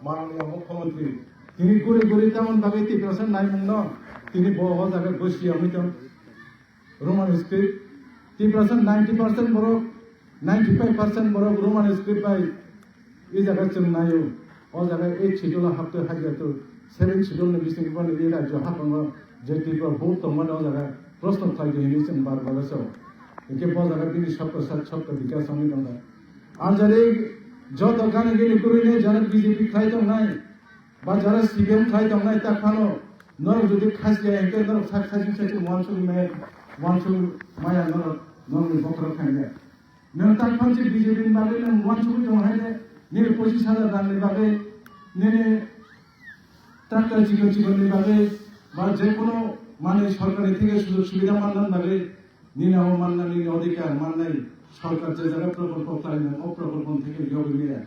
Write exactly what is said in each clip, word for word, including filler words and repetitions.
Mananiya Mukhyamantri, tini guri guri tamoni bagwi Tiprasa naimungno tini bo o jaga gosi yamwi tong. Roman script, Tiprasa ninety percent borok, ninety five percent borok Roman script bai e jaga chwng naio. O jaga eight schedule haptwi hajatu, seven schedule ni bising bani e rajyo haprango je Tripura board tongmani o jaga proshno khlai di hinwi chwng bar bar sao. Hingke bo jaga bini sabka sat sabka bikas wngwi tongkha. Ang jani joto gana gini kwrwini jana B J P khlai tongnai, ba jara C P M khlai tongnai ta phano, norok jodi khasiya hingke norok sak saichung saichung wansuk me, wansuk maya norok, norokni bokhorok thangya. Nwng ta phansi B J P ni bagwi nwng wansugwi tongo hai de, nini pochis hajar rang ni bagwi, nini tractor chikon chikon ni bagwi, ba je kono mane sorkar ni theke sujog subida manna bagwi, nini abo manna, nini odhikar mannai, sorkar je jaga prokolpo khlainai, o prokolpo theke yogwi maya.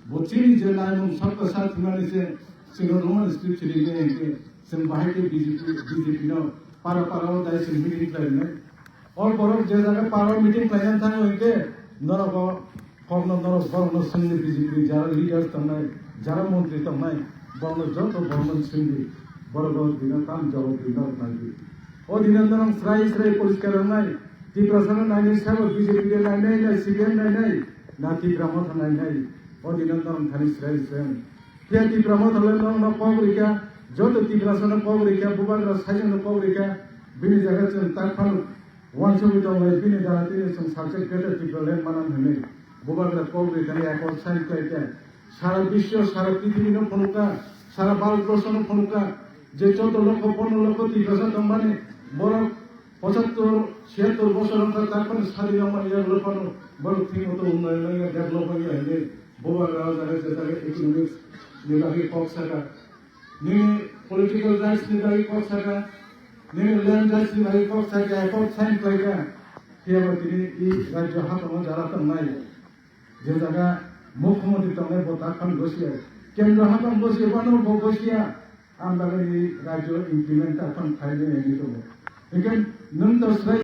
Bo chini je naimung sabka sat hwnmani se, chwngno Roman script chini maya hwnkhe, chwng bahai khe B J P, B J P no para para o dai chwng meeting khlainai. O borok je jaga para o meeting khlainani thango hwnkhe, norok o kokno norok borokno swngdi B J P ni jara leaders tongnai, jara montri tongnai, borokno joto borokno swngdi, borok o bina tam jawab di norok nai di. O dino norok srai srai poriskar wngnai, Tiprasa no nainai sabo B J P de nainai, na C P M nainai, na Tipra Motha nainai, o dino norok thani srai srai. Phiya Tipra Motha le norok no kok rikha, joto Tiprasa no kok rikha, bubagra saichung no kok rikha, bini jaga chwng tak phano wansugwi tonglai, bini jara tini chwng salsa Greater Tipraland manang hwnwi bubagra kok rikha, accord sign khlaikha. Sara biswo, sara prithibi no phunukha, sara Bharat borsho no phunukha, je chaudo lokho, pondro lokho Tiprasa tongmani, borok pochattor, siyattor bosor wngkha, takhorni sadi wngmani yak lophano borok thwngmwto unnayon wngya, develop wngya hinwi bubagra o jaga je jaga economics ni bagwi kok sakha, nini political rights ni bagwi kok sakha, nini land rights ni bagwi kok sakha, accord sign khlaikha, phiyaba tini i rajyo haphano jara tongnai. Je jaga mukhyamantri tongnai bo takhorni gosiya, kendro haphang gosiya, bono bo gosiya, ang bagwi rajyo implement takhorni khlainai hinwi tongo. Hingkhe nwng to swbai